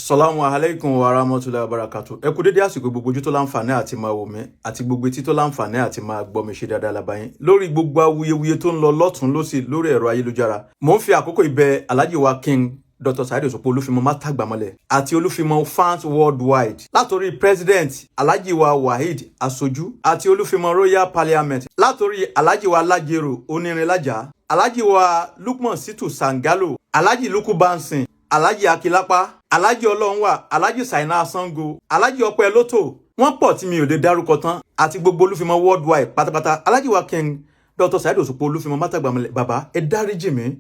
Salamu alaikum wa rahmatulahi wa barakatu. Ẹ kú dédé àsìkò, gbogbo ojú tó láǹfààní àti máa wò mí àti gbogbo etí tó láǹfààní àti máa gbọ́ mi. Ṣe dáadáa lábáyín? Lórí gbogbo awuyewuye tó ń lọ lọ́tún lọ́sì lórí ẹ̀rọ ayélujára, mò ń fi àkókò ìbẹ Alhaji wa King Dr. Saheed Òṣùpá Olúfimọ Mátàgbàmọ́lẹ̀ àti Olúfimọ fans worldwide, látòrí President Alhaji wa Waheed Asojú àti Olúfimọ Royal Parliament, látòrí Alhaji wa Lájèrò Onírinlájà, Alhaji wa Lukman Situ Sangalo, Alhaji Luku Bansin, Alhaji Akilapa, Alhaji Ọlọ́runwà, Alhaji Saina Sango, Alhaji Ọpẹ́ Lótò, wọ́n pọ̀ tí mi ò lè dárúkọ tán, àti gbogbo Olúfimọ worldwide pátápátá. Alhaji wa King Dr. Saheed Òṣùpá Olúfimọ Mátàgbàmọ́lẹ̀, bàbá, ẹ dáríjì mí,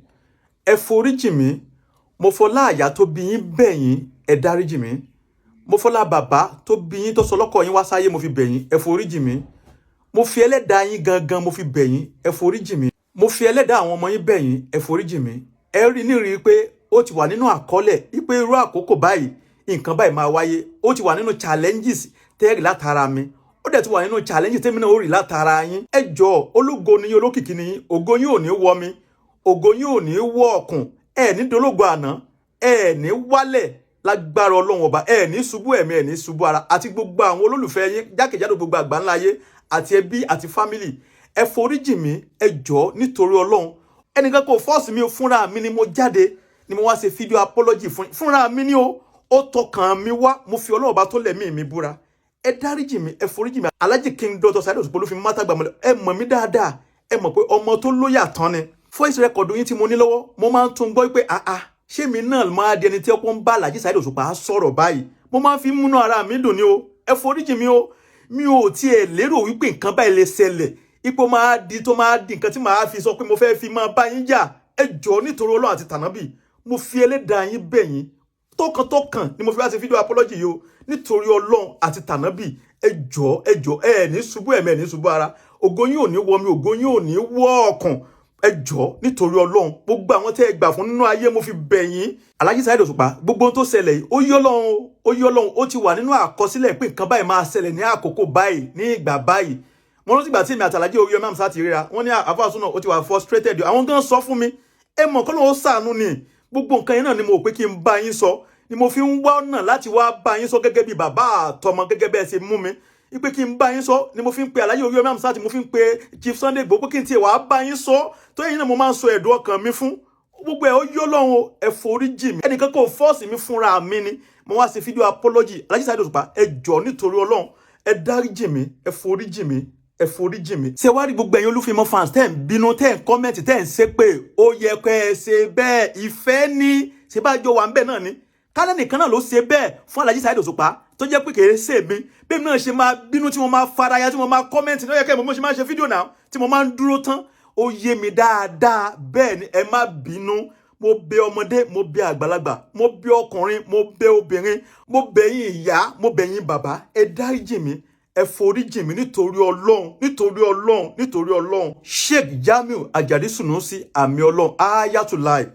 ẹ foríjì mí. Mo fọlá àyà tó bí yín bẹ̀ yín, ẹ dáríjì mí. Mo fọlá bàbá tó bí yín, tó sọ lọ́kọ̀ yín wá sáyé, mo fi bẹ̀ yín, ẹ foríjì mí. Mo fi ẹlẹ́dàá yín gangan, mo fi bẹ̀ yín, ẹ foríjì mí. Mo fi ẹlẹ́dàá àwọn ọmọ yín bẹ̀ yín, ẹ foríjì mí. Ẹ rí ní rí i pé ó ti wà nínú àkọọ́lẹ̀ wípé irú àkókò báyìí, nǹkan báyìí máa wáyé. Ó ti wà nínú challenges tẹ́ẹ̀rì látara mi, ó dẹ̀ ti wà nínú challenges tẹ́mi náà ó rí látara yín. Ẹ jọ̀ọ́, ológo ni yín, olókìkí ni yín. Ògo yín ò ní wọ́ mi, ògo yín ò ní wọ́ ọ̀kùn. Ẹ ní dológo àná, ẹ ní wálẹ̀ lágbára Ọlọ́run Ọba. Ẹ ní ṣubú ẹ̀mí, ẹ ní ṣubú ara, àti gbogbo àwọn olólùfẹ́ yín jákèjádò gbogbo àgbáńlá ayé, àti ẹbí àti family. Ẹ foríjì mí, ẹ jọ̀ọ́, nítorí Ọlọ́run. Ẹnìkan kò force mi, fúnra mi ni mo jáde ni mo wá ṣe fídíò apology fún fúnra mi ni o. Ó tọkàn mi wá. Mo fi Ọlọ́run Ọba tó lẹ̀mí mi búra. Ẹ dáríjì mi, ẹ foríjì mi. Alhaji King Dr. Saheed Òṣùpá Olúfimọ Mátàgbàmọ́lẹ̀, ẹ mọ̀ mí dáadáa, ẹ mọ̀ pé ọmọ tó lóyà tán ni. Voice record yín tí mo ní lọ́wọ́, mo máa ń tún gbọ́ pé àá, ṣé mi náà máa di ẹni tí ọkọ̀ ń bá Alhaji Saheed Òṣùpá sọ̀rọ̀ báyìí? Mo máa ń fi múnú ara mi dùn ni o. Ẹ foríjì mi o. Mi ò tiẹ̀ lérò wípé nǹkan báyìí lè ṣẹlẹ̀, ipò máa di tó máa di nǹkan tí màá fi sọ pé mo fẹ́ fi máa bá yín jà. Ẹ jọ̀ọ́, nítorí Ọlọ́run àti tànábì, mo fi ẹlẹ́dàá yín bẹ̀ yín. Tọkàntọkàn ni mo fi wá ṣe fídíò apology yìí o. Nítorí Ọlọ́run àti tànábì, ẹ jọ̀ọ́, ẹ jọ̀ọ́. Ẹ ní ṣubú ẹ̀mí, ẹ ní ṣubú ara. Ògo yín ò ní wọ mi, ògo yín ò ní wọ́ ọ̀kàn. Ẹ jọ̀ọ́, nítorí Ọlọ́run, gbogbo àwọn tẹ́ ẹ gbà fún nínú ayé, mo fi bẹ̀ yín. Alhaji Saheed Òṣùpá, gbogbo ohun tó ṣẹlẹ̀ yìí, ó yé Ọlọ́run, ó yé Ọlọ́run. Ó ti wà nínú àkọsílẹ̀ pé nǹkan báyìí máa ṣẹlẹ̀ ní àkókò báyìí, ní ìgbà báyìí. Mo rántí ìgbà tí èmi àti Alhaji Oríyọmí Hamzat ti ríra, wọ́n ní àfáàsùn náà ó ti wà frustrated. Àwọn gan sọ fún mi, ẹ mọ̀ kọ́ lóun ó ṣàánú ni. Gbogbo nǹkan yẹn náà ni mo rò pé kí n bá yín sọ, ni mo fi ń wá ọ̀nà láti wá bá yín sọ gẹ́gẹ́ bí bàbá àtọmọ, gẹ́gẹ́ bẹ́ẹ̀ ṣe mú mi ipe kí n bá yín sọ, ni mo fi ń pe Alhaji Oríyọmí Hamzat, mo fi ń pe Chief Sunday Igboho pé kí n tiẹ̀ wá bá yín sọ, tó yẹn náà mo máa ń sọ ẹ̀dùn ọkàn mi fún. Gbogbo ẹ̀ ó yọ Ọlọ́run o. Ẹ forí jì mí. Ẹnìkan kò force mi, fúnra mi ni mo wá ṣe fídíò apology. Alhaji Saheed Òṣùpá, ẹ jọ̀ọ́, nítorí Ọlọ́run, ẹ dáríjì mí, ẹ forí jì mí, ẹ forí jì mí. Ṣé wàá rí gbogbo ẹ̀yin Olúfimọ́ fans tẹ́ ń bínú, tẹ́ ń comment, tẹ́ ń ṣépè, ó yẹ kẹ́ ẹ ṣe bẹ́ẹ̀. Ìfẹ́ ní ṣe bá jọ wà ń bẹ̀ náà ni. Kálẹ̀ nìkan náà ló ṣe bẹ́ẹ̀ fún Alhaji Saheed Òṣùpá, tó jẹ́ pé kìí ṣe mi, bẹ́ẹ̀ náà ṣe máa bínú, tí mo máa faraya, tí mo máa comment ní ó yẹ kẹ́ ẹ mọ̀ mo ṣe máa ṣe fídíò náà tí mo máa ń dúró tán. Ó yé mi dáadáa. Bẹ́ẹ̀ ni, ẹ má bínú. Mo bẹ̀ ọmọdé, mo bẹ̀ àgbàlagbà, mo bẹ̀ ọkùnrin, mo bẹ̀ obìnrin, mo bẹ̀ yín ìyá, mo bẹ̀ yín bàbá. Ẹ dáríjì mí, ẹ foríjì mí, nítorí Ọlọ́run, nítorí Ọlọ́run, nítorí Ọlọ́run. Sheikh Jamiu Ajadi Sunusi, àmì Ọlọ́run, Ayatollah,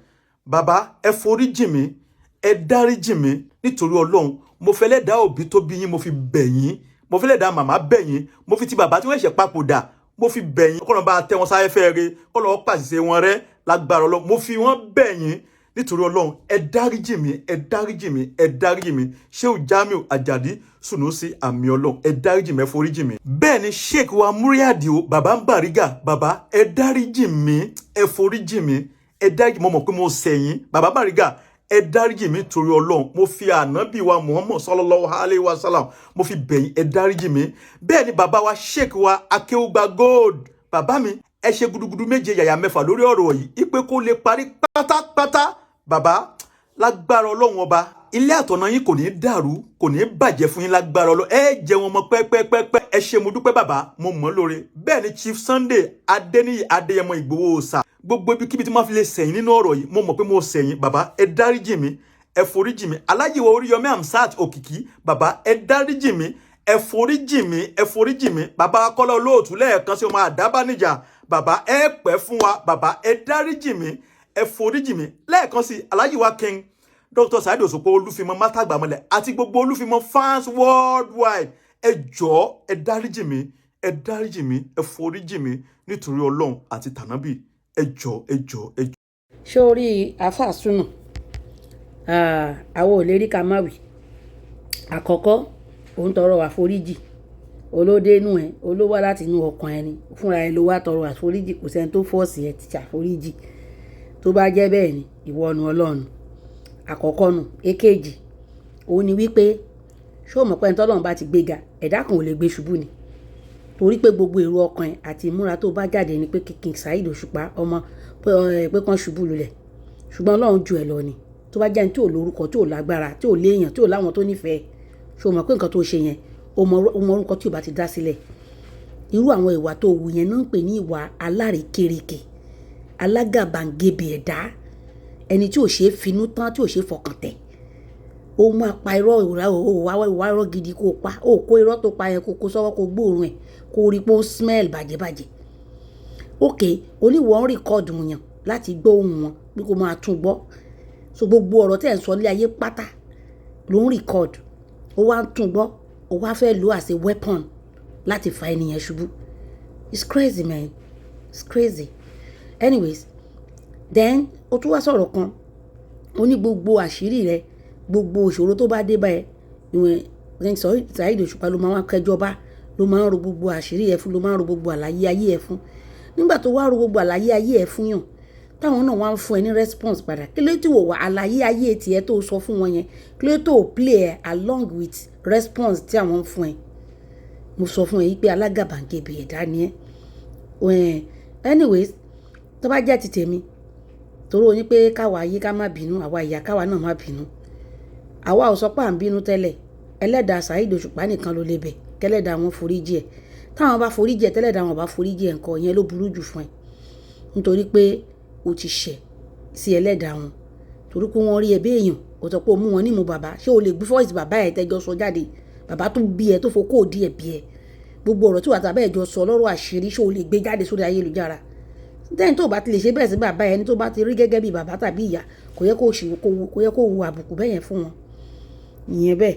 bàbá, ẹ foríjì mí, ẹ dáríjì mí, nítorí Ọlọ́run. Mo fẹ́ lẹ́dàá òbí tó bí yín, mo fi bẹ̀ yín. Mo fẹ́ lẹ́dàá màmá bẹ̀ yín. Mo fi ti bàbá tí wọ́n ṣẹ̀ papòdà, mo fi bẹ̀ yín. Kọ́nà bá tẹ́ wọn sáfẹ́fẹ́ rẹ, kọ́nà pàṣẹ wọn rẹ́ lágbára Ọlọ́run. Mo fi wọ́n bẹ̀ yín, nítorí Ọlọ́run, ẹ dáríjì mí, ẹ dáríjì mí, ẹ dáríjì mí. Sheikh Jamiu Ajadi Sunusi, àmì Ọlọ́run, ẹ dáríjì mí, ẹ foríjì mí. Bẹ́ẹ̀ ni Sheikh wa Múríàdìó, bàbá ń Bàrígà, bàbá, ẹ dáríjì mí, ẹ foríjì mí, ẹ dáríjì. Mo mọ̀ pé mo ṣẹ̀yìn. Bàbá Bàrígà, ẹ dáríjì mí torí Ọlọ́run. Mo fi ànábì wa Muhammad sallallahu alayhi wa sallam, mo fi bẹ̀yìn, ẹ dáríjì mí. Bẹ́ẹ̀ ni bàbá wa Sheikh wa Akéwùgbà Gold, bàbá mi, ẹ ṣe gudugudu méje yàyà mẹ́fà lórí ọ̀rọ̀ yìí, ipe kó lè parí pátápátá. Bàbá, lágbára Ọlọ́run Ọba, ilé àtọ̀nà yín kò ní dàrú, kò ní bàjẹ́ fún yín lágbára Ọlọ́run. Ẹ jẹun ọmọ pẹ́pẹ́pẹ́pẹ́. Ẹ ṣé, mo dúpẹ́ bàbá, mo mọ̀ ọ́ lóore. Bẹ́ẹ̀ ni Chief Sunday Adéníyì Adéyẹmọ Ìgbòho Òòṣà, gbogbo ibikíbi tí wọ́n fi lè sẹ̀yìn nínú ọ̀rọ̀ yìí, mo mọ̀ pé mo sẹ̀yìn. Bàbá, ẹ dáríjì mí, ẹ foríjì mí. Alhaji wa Oríyọmí Hamzat Òkìkí, bàbá, ẹ dáríjì mí, ẹ foríjì mí, ẹ foríjì mí. Bàbá Kọ́lá Olóòtú, lẹ́ẹ̀kan sí, ọmọ àdábánijà, bàbá, ẹ pẹ́ fún wa. Bàbá, ẹ dáríjì mí, ẹ foríjì mí. Lẹ́ẹ̀kan sí, Alhaji wa King Dr. Saheed Òṣùpá Olúfimọ Mátàgbàmọlẹ̀ àti gbogbo Olúfimọ fans worldwide, ẹ jọ̀ọ́, ẹ dáríjì mí, ẹ dáríjì mí, ẹ foríjì mí, nítorí Ọlọ́run àti tànábì. Ẹ jọ̀ọ́, ẹ jọ̀ọ́, ẹ jọ̀ọ́. Sórí àáfàá súnà. Àwọn ò lè rí ká má wí. Àkọ́kọ́, òun tọrọ àforíjì. Olóde inú ẹ, olówá láti inú ọkàn ẹni. Fúnra ẹ ló wá tọrọ àforíjì, kò sí ẹni tó force ẹ ti ṣàforíjì. Tó bá jẹ́ bẹ́ẹ̀ ni, ìwọ nu Ọlọ́run. Àkọ́kọ́ nu. Èkejì, òun ni wípé ṣé o mọ̀ pé ẹni tí Ọlọ́run bá ti gbéga, ẹ̀dá kan ò lè gbé ṣubú ni? Torí pé gbogbo èrò ọkàn ẹ àti ìmúra tó bá jáde ni pé kí King Saheed Òṣùpá ọmọ pé kán ṣubú lulẹ̀. Ṣùgbọ́n Ọlọ́run ju ẹ lọ ni. Tó bá jẹ́ ẹni tí ò lórúkọ, tí ò lágbára, tí ò léèyàn, tí ò láwọn tó nífẹ̀ẹ́, ṣé o mọ̀ pé nǹkan tó ṣe yẹn, o mọ orúkọ tí ò bá ti dá sílẹ̀. Irú àwọn ìwà tó wù yẹn náà ń pè ní ìwà alárekereke, alágàbàgebè ẹ̀dá, ẹni tí ò ṣe é finú tán, tí ò ṣe é fọkàn tẹ̀. Ó máa pa irọ́ ìwà, ìwà irọ́ gidi kó pa. Ó kó irọ́ tó pa yẹn kó kó sọ́wọ́ kó gbóòórùn ẹ̀, kó rí pé ó smell bàjẹ́bàjẹ́. Okay, oní ìwọ ń record èèyàn láti gbọ́ ohùn wọn pé kó máa tún gbọ́. So gbogbo ọ̀rọ̀ tí ẹ̀ ń sọ ní ayé pátá ló ń record. Ó wá ń tún gbọ́, ó wá fẹ́ lò as a weapon láti fa ẹni yẹn ṣubú. It's crazy, man. It's crazy. Anyways, then ó tún wá sọ̀rọ̀ kan. Ó ní gbogbo àṣírí rẹ, gbogbo ìṣòro tó bá dé bá ẹ, ìwọ̀n Saheed Òṣùpá ló máa ń kẹjọ bá, ló máa ń ro gbogbo àṣírí ẹ fún, ló máa ń ro gbogbo àlàyé ayé ẹ fún. Nígbà tó wá ro gbogbo àlàyé ayé ẹ fún yàn, táwọn náà wá ń fún ẹ ní response padà. Kí ló tí wò wá àlàyé ayé tí ẹ tó sọ fún wọn yẹn? Kí ló tó play ẹ along with response tí àwọn ń fún ẹ? Mo sọ fún ẹ yí pé alágàbàgebè ẹ̀dá ni ẹ́. Anyways, tó bá jẹ́ ti tèmi, torí ó ní pé káwa ayé ká má bínú, àwa ìyá káwa náà má bínú. Àwa ò sọ pé à ń bínú tẹ́lẹ̀. Ẹlẹ́dàá Saheed Òṣùpá nìkan ló lè bẹ̀ kẹ́lẹ́dàá wọn foríjì ẹ̀. Táwọn bá foríjì ẹ̀, tẹ́lẹ̀dàá wọn bá foríjì ẹ̀ ńkọ́, ìyẹn ló burú jù fún ẹ. Nítorí pé o ti ṣẹ̀ sí ẹlẹ́dàá wọn. Torí pé wọ́n rí ẹ bí èèyàn, o sọ pé o mú wọn ní ìmú bàbá. Ṣé o lè gbé voice bàbá ẹ tẹ́jọ́ sọ jáde? Bàbá tó bí ẹ tó fokó òdí ẹ bí ẹ. Gbogbo ọ̀rọ̀ tí wà tàbí ẹ jọ sọ lọ́rọ̀ àṣírí, ṣé o lè gbé jáde sórí ayélujára? Then tó bá ti lè ṣe bẹ́ẹ̀ sí bàbá ẹni tó bá ti rí gẹ́gẹ́ bí bàbá tàbí ìyá, kò yẹ kó ṣì kó yẹ kó wu àbùkù bẹ́ẹ̀ yẹn fún wọn. Ìyẹn bẹ́ẹ̀.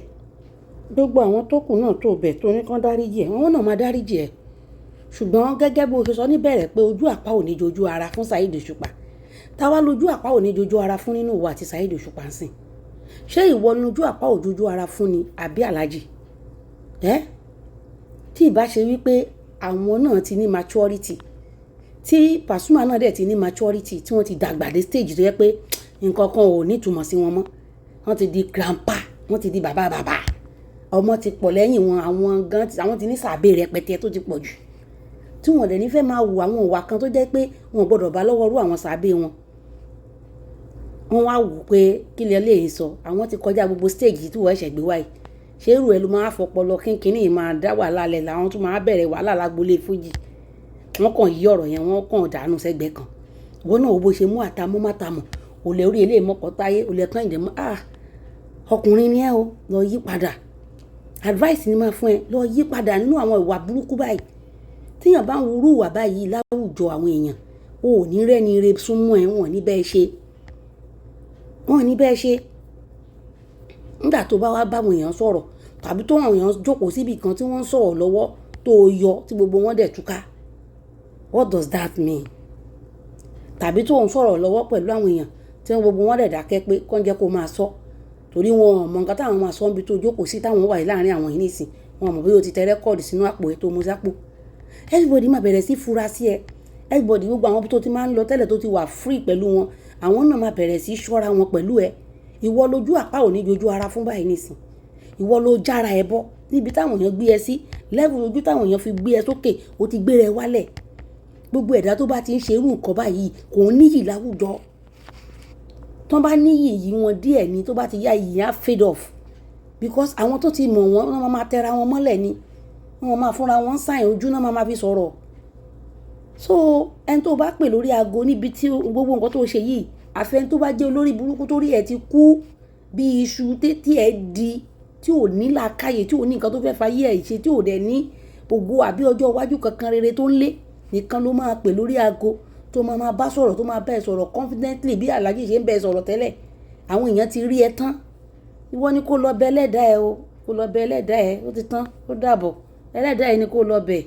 Gbogbo àwọn tó kù náà tó bẹ̀ tó ní kán dáríjì ẹ, wọ́n náà máa dáríjì ẹ. Ṣùgbọ́n gẹ́gẹ́ bó ṣe sọ níbẹ̀rẹ̀ pé ojú àpá ò ní jojú ara fún Saheed Òṣùpá. Táwa lójú àpá ò ní jojú ara fún nínú ìwọ àti Saheed Òṣùpá ń sìn. Ṣé ìwọ ni ojú àpá ò jojú ara fún ni àbí Alhaji? Ẹ́? Tí ìbá ṣe wípé àwọn náà ti ní maturity, tí Pasuma náà dẹ̀ ti ní maturity, tí wọ́n ti dàgbà dé stage tó jẹ́ pé nǹkan kan ò ní ìtumọ̀ sí wọn mọ́. Wọ́n ti di grandpa, wọ́n ti di bàbá bàbá. Ọmọ ti pọ̀ lẹ́yìn wọn, àwọn gan, àwọn ti ní sàbẹ̀ rẹpẹtẹ tó ti pọ̀ jù. Tí wọ́n dẹ̀ ní fẹ́ máa wù àwọn ìwà kan tó jẹ́ pé wọn ò gbọdọ̀ bá lọ́wọ́ rú àwọn sàbẹ̀ wọn. Wọ́n wá wò pé kí lẹ lè sọ, àwọn ti kọjá gbogbo stage tí wọ́n ṣẹ̀ gbé wá yìí. Ṣé irú ẹ ló máa fọpọlọ kínkínní yìí máa dá wàhálà lẹ̀ làwọn tún máa bẹ̀rẹ̀ wàhálà lágbolé fújì. Wọ́n kàn yí ọ̀rọ̀ yẹn, wọ́n kàn dànù sẹ́gbẹ̀ẹ́ kan. Ìwọ náà wo bó ṣe mú àtàmú mátàmọ̀, ò lè rí eléyìí mọ́kọ táyé, ò lè kán ìdè mọ́. Ah! Ọkùnrin ni ẹ́ o, lọ yí padà. Advice ni máa fún ẹ, lọ yí padà nínú àwọn ìwà burúkú báyìí. Tí èèyàn bá ń wúrú ìwà báyìí láwùjọ àwọn èèyàn, o ò ní rẹ́ni re súnmọ́ ẹ, wọ́n ò ní bẹ́ẹ̀ ṣe. Wọ́n ò ní bẹ́ẹ̀ ṣe. Nígbà tó bá wá bá àwọn èèyàn sọ̀rọ̀ tàbí tó àwọn èèyàn jókòó síbi kan tí wọ́n ń sọ̀rọ̀ lọ́wọ́ tó yọ tí gbogbo wọn dẹ̀ túká. What does that mean? Tàbí tó ń sọ̀rọ̀ lọ́wọ́ pẹ̀lú àwọn èèyàn tí gbogbo wọn dẹ̀ dákẹ́ pé kó jẹ́ kó máa sọ. Torí wọn ò mọ nǹkan táwọn máa sọ níbi tó jókòó sí táwọn wà láàárín àwọn yìí nísìn. Wọn ò mọ̀ bóyá o ti tẹ record sínú àpò ẹ tó mú sápò. Everybody máa bẹ̀rẹ̀ sí fura sí ẹ. Everybody, gbogbo àwọn tó ti máa ń lọ tẹ́lẹ̀ tó ti wà free pẹ̀lú wọn, àwọn náà máa bẹ̀rẹ̀ sí ṣọ́ra wọn pẹ̀lú ẹ. Ìwọ lójú àpá ò ní jojú ara fún báyìí nísìn. Ìwọ ló jára ẹ bọ́ níbi táwọn èèyàn gbé ẹ sí, level ojú táwọn èèyàn fi gbé ẹ sókè, o ti gbé rẹ wálẹ̀. Gbogbo ẹ̀dá tó bá ti ń ṣe irú nǹkan báyìí kò níyì láwùjọ. Tán bá níyì yìí wọn díẹ̀ ni, tó bá ti yá iyì á fade off. Because àwọn tó ti mọ̀ wọ́n, wọ́n máa tẹra wọn mọ́lẹ̀ ni. Wọ́n máa fúnra wọn sign ojú náà máa fi sọ̀rọ̀. So ẹni tó bá pè lórí ago níbi tí gbogbo nǹkan tó ṣe yìí, àfi ẹni tó bá jẹ́ olórí burúkú torí ẹ ti kú bí iṣu tí ẹ di, tí ò ní làákàyè, tí ò ní nǹkan tó fẹ́ fayé ẹ̀ ṣe, tí ò dẹ̀ ní ògo àbí ọjọ́ iwájú kankan rere tó ń lé, nìkan ló máa pè lórí ago tó máa máa bá sọ̀rọ̀, tó máa bá ẹ sọ̀rọ̀ confidently bí Alhaji ṣe ń bá ẹ sọ̀rọ̀ tẹ́lẹ̀. Àwọn èèyàn ti rí ẹ tán. Ìwọ ni kó lọ bẹ ẹlẹ́dàá ẹ o, kó lọ bẹ ẹlẹ́dàá ẹ, ó ti tán, ó dàbọ̀. Ẹlẹ́dàá ẹ ni kó lọ bẹ.